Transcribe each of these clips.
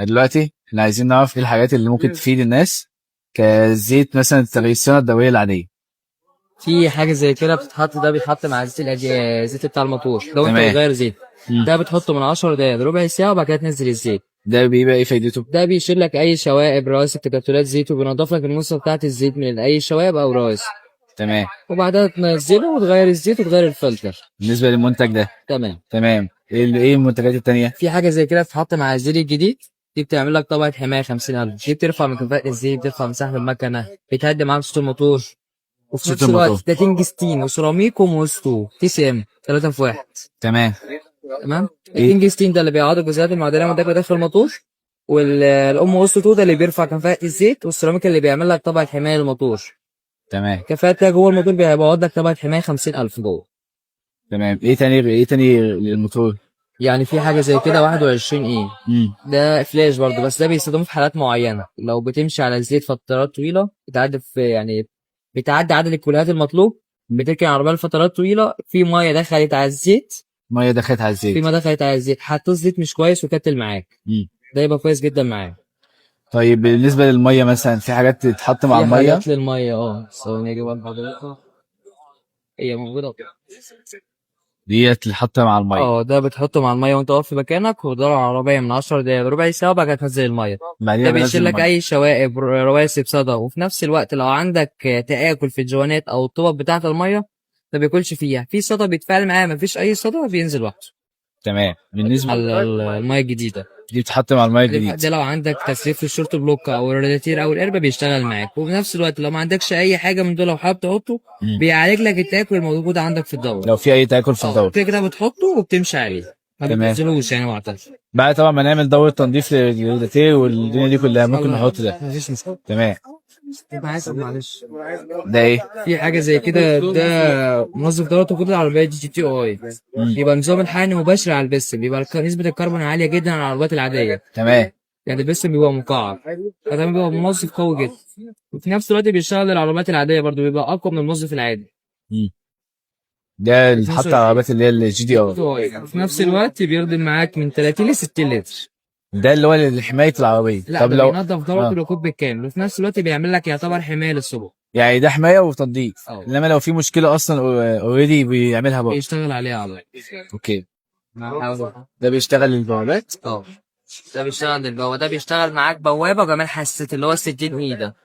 دلوقتي احنا عايزين نعرف ايه الحاجات اللي ممكن تفيد الناس كزيت مثلا تغيير الصيانة الدورية العادية. في حاجة زي كده بتتحط، ده بيتحط مع زيت الزيت بتاع الموتور لو انت تمام. بتغير زيت. ده بتحطه من 10 دقايق لربع ساعة وبعد كده تنزل الزيت. ده بيبقى ايه فايدته؟ ده بيشيل لك اي شوائب، رواسب، تكتلات زيت، وبينضف لك المصة بتاعت الزيت من اي شوائب او رواسب. تمام. وبعدها تنزله وتغير الزيت وتغير الفلتر. بالنسبة للمنتج ده. تمام. تمام. ايه المنتجات التانية؟ في حاجة زي كده بتتحط مع الزيت الجديد، دي بتعمل لك طبقه حماية 50000، دي بترفع من كفاءة الزيت، بترفع من سحب المكنه، بتهدي معاك صوت الموتور. وفي صوت نفس الوقت الموتور. ده تنجستين وسيراميك وموستو TCM 3 في 1. تمام. تمام. إيه؟ التنجستين ده اللي بيعوض الجزيئات المعدنية المدخله داخل الموتور، وال MoS 2 ده اللي بيرفع كفاءة الزيت، والسيراميك اللي بيعمل لك طبقه حماية للموتور. تمام. كفاءتها جوه الموتور بيعوض لك طبقه حماية 50000 جوه. تمام. ايه تاني للموتور؟ يعني في حاجة زي كده 21 E. ده فلاش برضه، بس ده بيستخدموه في حالات معينة، لو بتمشي على الزيت فترات طويلة، بتعدي في يعني بتعدي عدد الكيلوهات المطلوب، بتركن العربية لفترات طويلة، في مية دخلت على الزيت. مية دخلت على الزيت. في مية دخلت على الزيت، حطيت زيت مش كويس وكتل معاك. ده يبقى كويس جدا معاك. طيب بالنسبة للمية مثلا، في حاجات تتحط مع في المية؟ حاجات للمية، ثواني اجيبها لحضرتك، هي موجودة. ديت اللي حاطه مع المية. ده بتحطه مع المية وانت واقف في مكانك، وتدور على العربية من 10 دقايق لربع ساعة وبعد كده تنزل المية. بعدين ده بنزل بيشيل لك المية. اي شوائب، رواسب صدى، وفي نفس الوقت لو عندك تآكل في الجوانات او الطبق بتاعة المية ما بياكلش فيها، في صدى بيتفاعل معاه، ما فيش اي صدى بينزل لوحده. تمام. بالنسبة على المية الجديدة. دي بتتحط مع المية الجديدة. ده لو عندك تسريب في ال short block او الرادياتير او القربة بيشتغل معاك، وفي نفس الوقت لو ما عندكش اي حاجة من دول لو حابب تحطه بيعالج لك التاكل الموجود عندك في الدورة. لو في اي تاكل في الدورة. كده كده بتحطه وبتمشي عليه، ما بتنزلوش يعني وقتها. بعد طبعا ما نعمل دوره تنظيف للرادياتير والدنيا دي كلها ممكن نحط ده. مفيش مشكلة. تمام. معاك معلش. ده ايه؟ في حاجة زي كده، ده منظف دورة وقود العربية دي GTI. بيبقى نظام الحقن مباشر على البستم، بيبقى نسبه الكربون عالية جدا على العربيات العادية. تمام. يعني البستم بيبقى مقعر، فده بيبقى منظف قوي جدا، وفي نفس الوقت بيشتغل للعربيات العادية برضو، بيبقى اقوى من المنظف العادي. ده اللي حط على العربيات اللي هي ال GDI. في نفس الوقت بيخدم معاك من 30 ل 60 لتر. ده اللي هو لحماية العربية. لا، طب ده لو بينظف دوره الوقود بالكامل، وفي نفس الوقت بيعمل لك يعتبر حماية للصبح. يعني ده حماية وتنظيف. انما لو في مشكلة اصلا already بيعملها برضه. بيشتغل عليها على طول. okay. ده بيشتغل للبوابات؟ ده بيشتغل للبوابه، ده بيشتغل معاك بوابه وكمان حساسات اللي هو 60 E ده.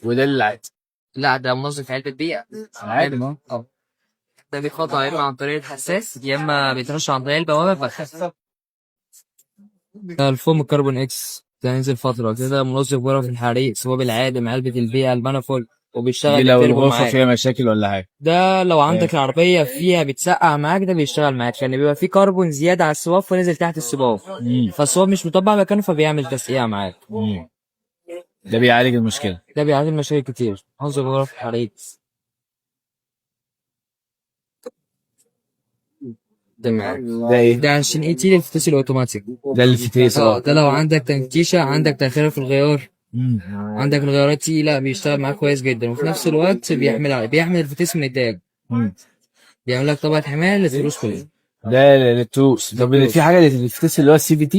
وده للعادي؟ لا، ده منظف علبة بيئة. عادي ما. ده بيتقطع يا اما عن طريق الحساس يا اما بيترش عن طريق البوابة فالحساس. ده الفوم الكربون اكس ده نزل فترة كده، منظف غرف الحريق، صباب العادم، علبة البيئة، المانيفولد، وبيشتغل دي لو التربو الغرفة معاك. فيها مشاكل ولا حاجة. ده لو عندك العربية فيها بتسقع معاك ده بيشتغل معاك، لأن بيبقى فيه كربون زيادة على الصباب فنزل تحت الصباب. فالصباب مش مطبع مكانه فبيعمل تسقيع معاك. ده بيعالج المشكلة. ده بيعالج مشاكل كتير. منظف غرف الحريق. ده معاك. ده ايه؟ ده عشان اي تي الفتيس الاوتوماتيك. ده الفتيس. ده لو عندك تنكيشة، عندك تأخير في الغيار، عندك الغيارات تقيلة، بيشتغل معاك كويس جدا، وفي نفس الوقت بيحمل الفتيس من الداج. بيعمل لك طبقة حماية للتروس كلها. ده للتروس. طب للتروس. في حاجة للفتيس اللي هو ال CVT؟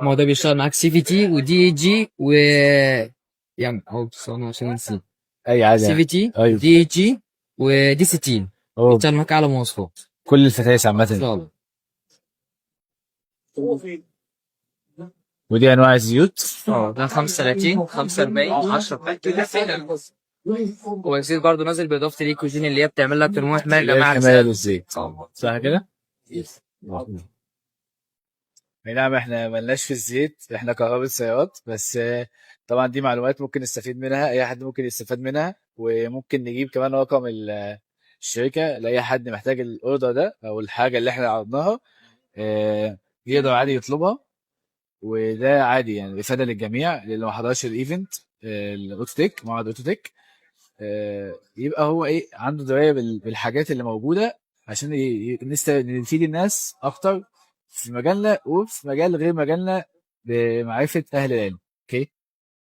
ما هو ده بيشتغل معاك CVT و DG و يعني اهو استنى عشان نسيت. اي عادي. CVT، DG و D 60. بيشتغل معاك على مواصفات. كل الفتايس عامة. ان شاء الله. ودي انواع الزيوت. ده 35، 45، 10. والزيت برضه نازل باضافة الايكوجين اللي هي بتعمل لك تنمو حماية اللي هي لجميع الحماية الاجزاء. للزيت. صح كده؟ اي نعم، احنا ملناش في الزيت، احنا كهرباء سيارات بس. طبعا دي معلومات ممكن نستفيد منها، اي حد ممكن يستفاد منها، وممكن نجيب كمان رقم الشركة لاي حد محتاج ال order ده او الحاجة اللي احنا عرضناها، يقدر عادي يطلبها، وده عادي يعني افاده للجميع. اللي ما حضرش ال event، الاوتوتك، معرض اوتوتك، يبقى هو ايه عنده دراية بالحاجات اللي موجودة عشان نفيد الناس اكتر في مجالنا وفي مجال غير مجالنا بمعرفة اهل العلم. okay.